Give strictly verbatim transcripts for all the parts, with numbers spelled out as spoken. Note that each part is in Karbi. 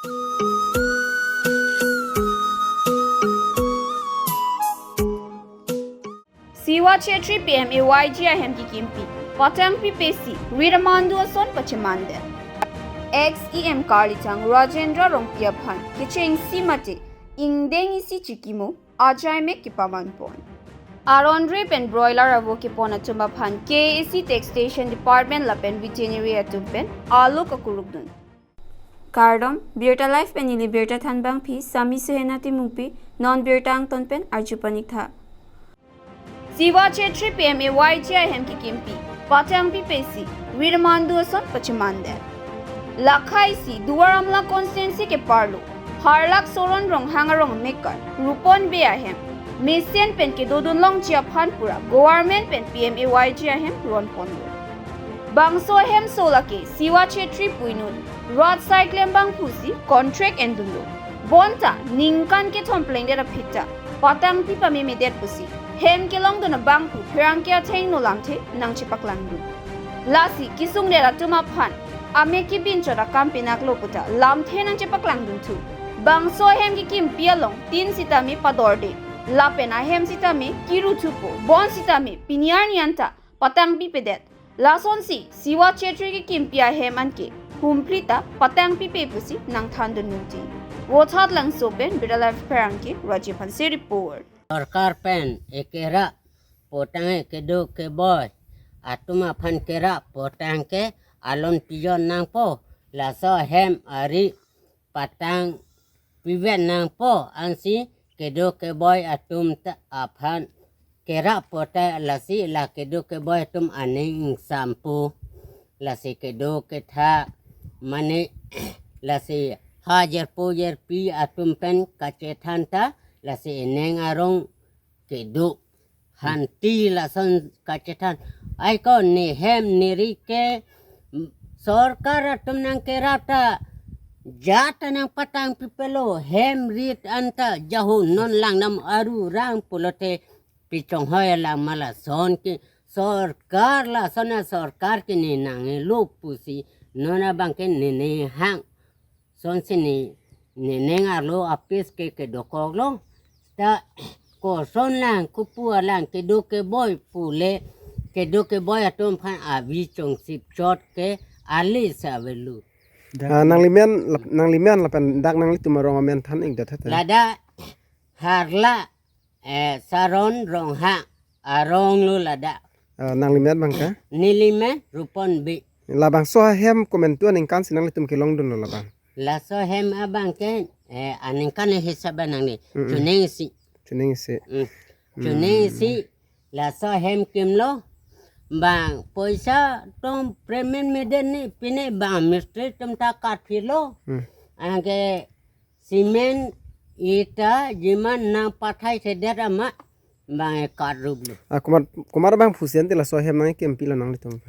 Siva Chetri P M A Y G ahem kekimpi patangpipesi rit amandu ason pachemandet. Ex E M karlitang Rajendra Rongpi aphan kechengsi mate ingdeng isi chikimo ajaimek kepamanpon. Aron re pen broiler avo kepon atum aphan K A A C Taxation Department lapen Veterinary atum pen alo kakurukdun. Kardom, Birta Live pen neli Birta Thanbangpi, Sami Suhena Timungpi, non Birta angton pen arju panik tha. Siva Chetri P M A Y G ahem kekimpi patangpipesi rit amandu ason pachemandet. Lakhaisi Duar Amla constituency keparlo Harlak Soron Ronghang arong mekar Rupon Bey ahem mesen pen kedodun longji aphan pura government pen P M A Y G ahem ronponlo. Bangso ahemso lake Siva Chetri pu inut roadside klembang pusi contract endunlo. Bonta ningkan kethom plengdet aphi ta patangpi pamemedet pusi hem kelongdun abangphu pherangke athengno lamthe nangchepaklangdun. Lasi kesungdet atum aphan amek kebinchot akam penaklo puta lamthe nangchepaklangdunthu. Bangso ahem kekimpi along tin sitame padorde, lapen ahem sitame kiruthupo, bonsitame pini arni anta patangpipedet. Lasonsi Siva Chetri kekimpi ahem anke humphri ta patangpipe pusi nangthandun ningti. Vothatlangso pen Birta Live pherangke Rajiv Hanse report. Sorkar pen ekera potang kedo keboi atum aphan kera potang ke alon pijon nangpo, laso ahem ari patangpivet nangpo, ansi kedo keboi atum ta aphan kera pote, lasi la kedo keboi atum aning ingsampo, lasi kedo ketha mane lasi ha jerpo jerpi atum pen kachethan ta, lasi eneng arong kedo hanti lason kachethan. Aiko ne hem ne ri ke, mm, sorkar atum nangkerap ta jat ta nangpatangpipelo, hem rit anta jahu non langnam aru rang pulote pichonghoi alang ma lason ke sorkar, lason a sorkar ke ne nanglo pusi non abang ke ne ne hang. Sonsi ne, ne neng arlo apis ke kedokoklo. Ta koson lang, kopu alang kedo keboi pule, kedo keboi atum aphan avi chongsip chot ke alis avelo. Ah, nanglimen lap-, nanglimen lapen dak nanglitum arong amen than-ikdet tha. Ladak Harla, eh, Soron Ronghang arong lo ladak. Ah, nanglimen abang ke? Nelimen Rupon Bey. Labangso ahem komantu aningkan si nanglitum kelongdunlo labang? Laso ahem abang ke, eh, aningkan hisab nangli. Mm-mm. Chuning isi. Chuning isi. Mm. Mm. Chuning isi, laso ahem kimlo. Bang poisa atum payment medet ne pine bang mistri atum ta katphilo. Mm. Anke cement, ita, jiman nangpathai thedet ama bang e katruplo. Ah, komat, komat abang phusi ante laso ahem nangkimpi lo nanglitum?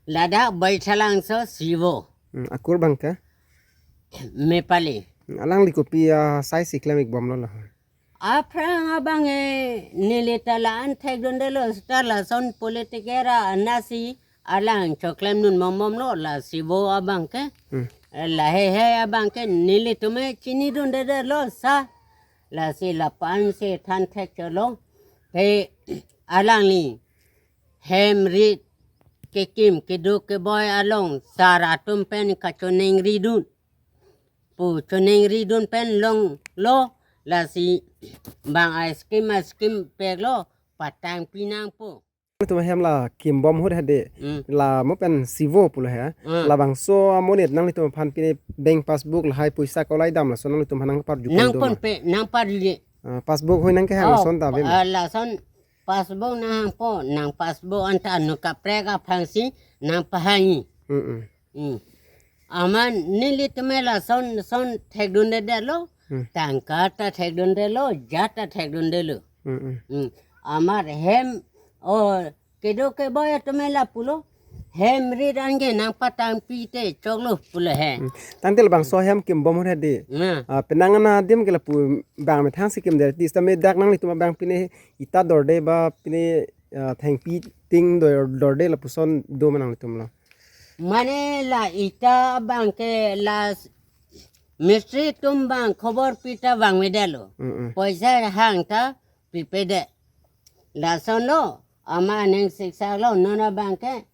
Ladak Baithalangso Sivo. Hmm, akur abang ke? Mepali. Hmm, alangli kopi asai si klem-ikbomlo la? Aphrang abang e neli ta la-an thekdundelo, seta lason politiker anasi alang choklemdun mombomlo la Sivo abang ke. Hmm. Eh, lahei hei abang ke nelitum e chinidundedetlo sa. Lasi lapu-an si than thek cholo. Pe alangli hem rit kekim kedo keboi along sar atum pen kachoningridun pu choningridun pen longlo, lasi bang a scheme a scheme peklo, patangpi nangpo. Tum hem la kimbom ahut hedi. Hmm. La mo pen Sivo pulo he. Hmm. Labangso amonit nanglitum aphan pine bank passbook lahai poisa kolai dam laso nanglitum aphan nangparju nangponpe, nangparju. Ah, passbook hoi nangkehang. Oh, lason ta ave. Ah, lason passbook nanghangpo, nang passbook anta anu kaprek aphansi nangpahangji. Mm-mm. Hmm. Amat nelitum e lason son thekdundedetlo. Hmm. Tangka ta thekdundelo, jat ta thekdundelo. Hmm, hmm. Hmm. Amat hem, o, kedo keboi atum e lapulo. Hem rit anke nangpatangpi te choklo pulo he. Hmm. Tangte labangso hem kimbom ahut hedi. Nah. Ah, penang ana adim ke lapu bang methang si kimdet, seta me dak nanglitum abang pine ita dorde ba pine, ah, thengpi ting dor-, dorde lapuson do ma nanglitumlo? Mane la ita abang ke la s-, Mistri atum abang khobor pita vangvedetlo. Mm, mm. Poisa hang ta pipedet. Lason lo, amat aning siksak lo, non abang ke.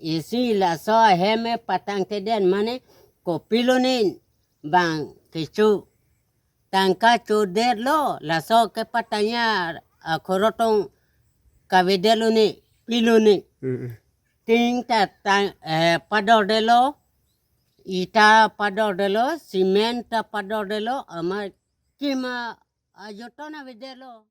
Isi laso ahem e patangtedet mane kopilo nin abang kecho. Tangka chodetlo, laso kepatangji akhorotong kavedetlo ni, pilo ni. Mm, mm. Tin ta tang, eh, padordetlo, ita padordetlo, cement ta padordetlo, amat kima ajoton avedetlo.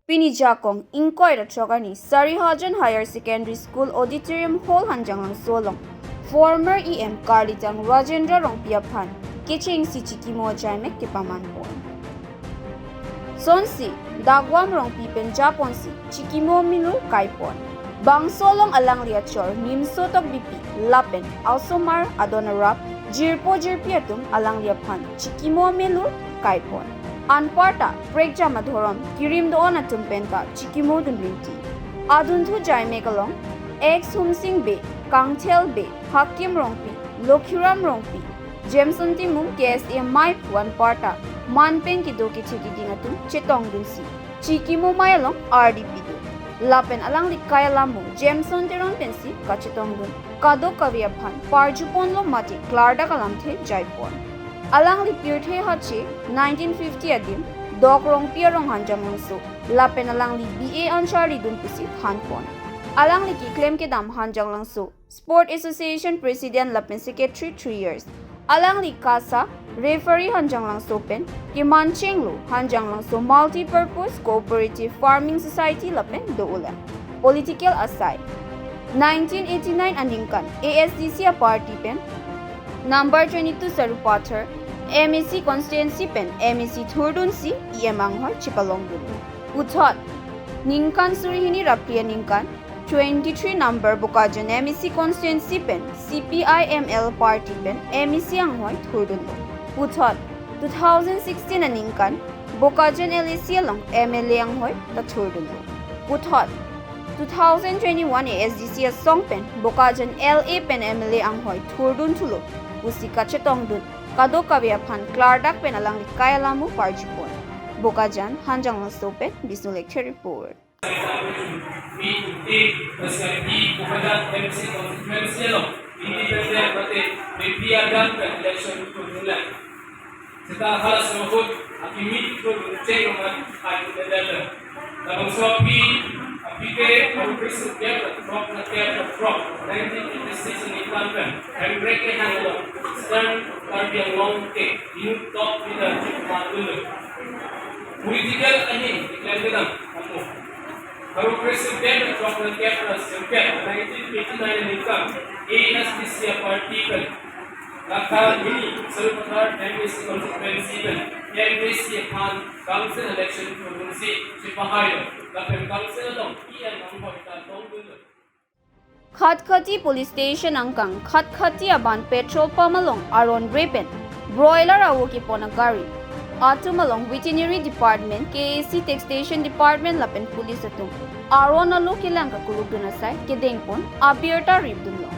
Pini Jakong ingkoi ra throk arni Sarihajan Higher Secondary School Auditorium Hall Hanjanglangso along former E M karlitang Rajendra Rongpi aphan kechengsi chikimo ajaimek kepaman pon. Sonsi Dagwam Rongpi pen japonsi chikimo milur kaipon. Bangso along alangli achor Nimso Tokbipi lapen asomar adon arap jirpo jirpi atum alangli aphan chikimo milur kaipon. Anparta prekjam adhorom kirim do-an atum penta chikimo dun rinti. Adunthu jaimek along ex Humsing Bey, Kangthel Bey, Hakim Rongpi, Lokhiram Rongpi, Jameson Timung, K S A maiphu anparta man pen kedo kethe keding atum chetongdunsi chikimo amei along ardi pidun. Lapen alangli kai alamo Jameson Teron pensi kachetongdun kadokave aphan parjuponlo mate klardak alamthe jaipon. Alangli pirthe hache nineteen fifty adim Dok Rongpi arong Hanjanglangso lapen alangli B A anchar lidun pusi thanpon. Alangli keklem kedam Hanjanglangso Sport Association President lapen Secretary three years. Alangli kasa referee Hanjanglangso pen kemanchenglo Hanjanglangso Multi-Purpose Cooperative Farming Society lapen do-ulang. Political asai. Nineteen eighty-nine aningkan A S D C aparty pen number twenty-two Sarupathar M A C constituency pen M A C thurdunsi E M anghoi chepalongdun. Puthot ningkan suri hini ra phli aningkan twenty-three number Bokajan M A C constituency pen C P I M L party pen M A C anghoi thurdunlo. Puthot two thousand sixteen aningkan Bokajan L A C along M L A anghoi ta thurdunlo. Puthot two thousand twenty-one A S D C asong pen Bokajan L A pen M L A anghoi thurdunthulo pusi kachetongdun kadokave aphan klardak pen alangli kai alamo parjupon. Bokajan, Hanjanglangso pen Bishnu Lekthe report. Seta halaso ahut akimi kethur cheng rongan hai kethur. Labangso aphi, aphi ke, April sukya, throk na kya, throk, nineteen eighty-six aningkan pen, Hembrek kehang along, Eastern Karbi Anglong ke inut top leader chepamandunlo. Political ahin keklem kedam amo. April sukya, throk na kya, sukya, nineteen eighty-nine aningkan, A S D C party pen, Lakha hini Sarupathar M A C constituency pen M A C aphan council election thurdunsi chepahailo. Lapen council along E M anghoi ta tongdunlo. Khatkhati Police Station angkang Khatkhati aban petrol pump along aron re pen broiler awo kepon agari atum along Veterinary Department, K A C, Taxation Department lapen police atum aron alo kelang kakurukdun asai kedengpon abirta ripdunlo.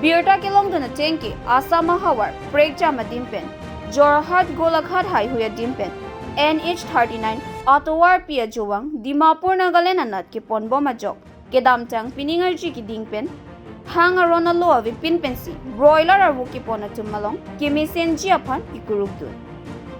Birta kelongdun ateng ke Assam ahavar prekjam adim pen Jorhat Golaghat haihui adim pen N H thirty-nine atovarpi ajovang Dimapur, Nagaland anat keponbom ajok kedamtang pining arji keding pen hang aron alo avepin pensi broiler awo kepon atum along kemesenji aphan ikurukdun.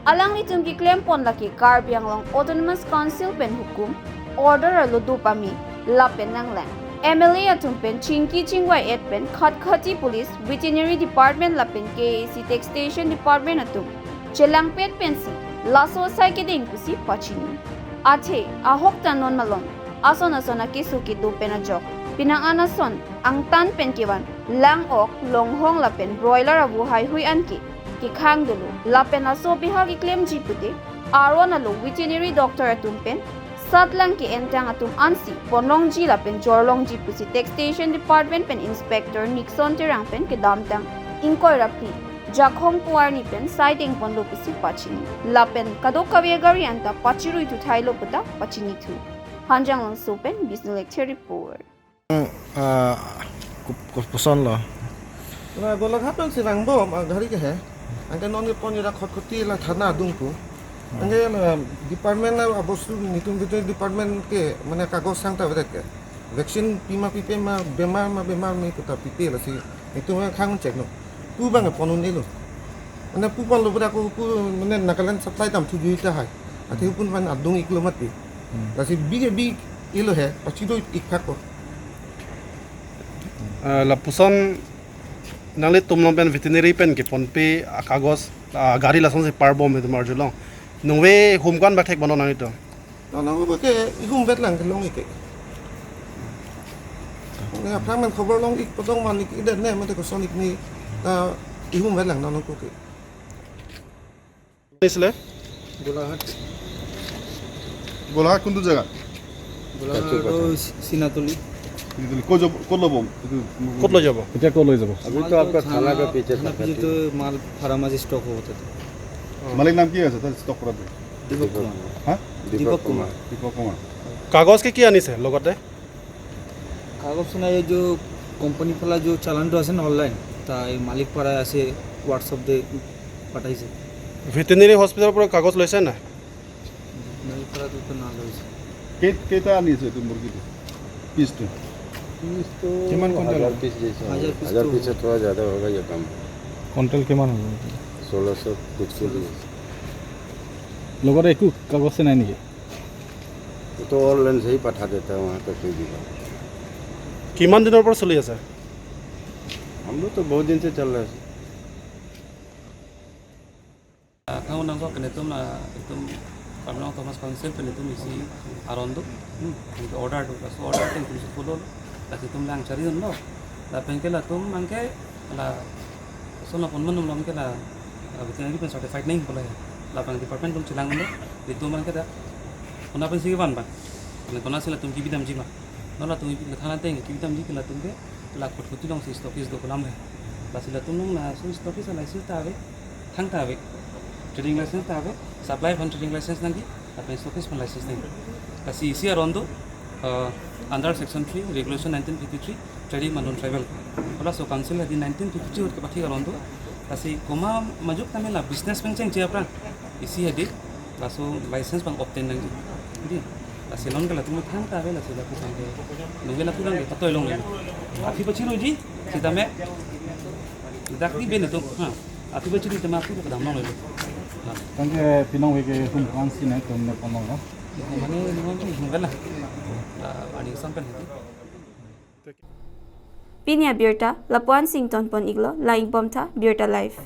Alanglitum keklempon lake Karbi Anglong Autonomous Council pen hukum, order alo dopame lapen nanglang M L A atum pen chingki chingvai-et pen Khatkhati Police, Veterinary Department lapen K A C Taxation Department atum chelangpet pensi laso asai kedeng pusi pachini. Athe ahok ta non malom ason ason akeso kedo pen ajok penang an ason angtan pen kevan lang-ok, longhong lapen broiler awo haihui anke kekhang dolo. Lapen laso abeha keklemji pute aron alo veterinary doctor atum pen satlang ke-entang atum ansi ponlongji lapen jorlongji pusi Taxation Department pen Inspector Nixon Terang pen kedamtang ingkoi ra phli Jakhong pu arni pen saidengponlo pusi pachini. Lapen kadokave agari anta pachirui thuthailo puta pachinithu. Hanjanglangso pen Bishnu Lekthe report. Ah, kup-, kupuson lo. Na Golaghat pensi vangbom, ah, gari ke he. Anke non kepon ira Khatkhati la thana adung pu. Anke na department na abostu netum veterinary department ke mane kagos sangta avedet ke. Vaccine pima pipe ma bemar ma bemar me puta pipe lasi netum khang check no. Pu abang pon un-elo. Mane pu ponlo pu dak pu mane Nagaland supply dam thuju tahai. Athe pu abang adung iklo mati. Hmm. Lasi big big ilo he, pachido ik phak ko. Ah, lapuson nanglitum along pen veterinary pen keponpe akagos, ah, gari lasonsi parbom netum arjulong. Nungve hum ko-an ba thek bono nanglitum? Non nangko ke ihum vet lang ke long ik ke. Ne aphrang men khobor long ik potong man ik idet ne mate koson ik ni ta ihum vet lang non nangko ke. আনিছিলে? গোলাঘাট। গোলাঘাট কোনটো জেগা? গোলাঘাট কাচুপথাৰ। আৰু চি-, চিনাতলি। চিনাতলি। ক'ত যাব, ক'ত ল'ব? এইটো ক'ত লৈ যাব? এতিয়া ক'ত লৈ যাব? अभी तो आपका थाना के पीछे था। थाना पीछे तो माल फार्म आज स्टॉक हो होता था। মালিক নাম কি আছে তাৰ ষ্টক কৰাটো? দীপক কুমাৰ। হা? দীপক কুমাৰ। দীপক কুমাৰ। কাগজ কি কি আনিছে লগতে? কাগজ নাই, এই যে কোম্পানি ফালে যে চালানটো আছে না অনলাইন, তাই মালিক পাৰা আছে, WhatsApp দি পঠাইছে। ভেটেৰিনেৰী হস্পিটেলৰ পৰা কাগজ লৈছে না? মালিক পাৰাটো তো না লৈছে। কেই-, কেইটা আনিছে এইটো মুৰ্গীটো? পিচটো? পিচটো কিমান কুইণ্টেল? हजार पीस जैसा होगा। हजार पीस हजार तो पीस से होगा। थोड़ा ज़्यादा होगा या कम। কুইণ্টেল কিমান হ'ব? सोलह सौ कुछ के लिए। লগতে একো কাগজ নাই নেকি? वो तो ऑनलाइन से ही पठा देता है वहाँ पे कोई भी। কিমান দিনৰ পৰা চলি আছে? हम लोग तो बहुत दिन से चल रहा है। Kang unang ko kene tum la itum Karbi Anglong Autonomous Council pen itum isi aron do. Hmm, anke order do, laso order pen itum si follow. Lasi itum lang chari dunlo. Lapen ke latum anke la son la ponman nung long ke la, ah, veterinary pen certified nang pula ya. Lapen department atum chelang lo. Itum anke dak kona pensi kevan ba. Kona, konatsi latum kebi damji ma. Non latum thana ateng kebi damji ke latum ke la Khatkhati alongsi stockist do kolam he. Lasi latum along laso stockist license ta ave, thangta ave, trading license ta ave, supply aphan trading license nangji, lapen stockist aphan license nangji. Lasi isi aron do, uh, under section three, regulation nineteen fifty-three, trading ma non-tribal. Halaso council hadi nineteen fifty-three ahut kepathik aron do. Lasi komat majok tame la business pen chengche aphrang isi hadi laso license abang obtain nangji. Di, lasi along ke latum thangta ave, lasi lapu abang ke nungve lapu abang ke patoi longle. Aphi pachiruji, sitame dak di ben itu. Ha. Aphi pachiru tame aphi kedam longle. Ha. Tangke pinong ve ke hum kang si nai tum ne ponong lo. Mane nung nung vela. La ani sampai itu. Pini abirta lapu-an si ingtonpon iklo, lang-ik bomtha, Birta Live.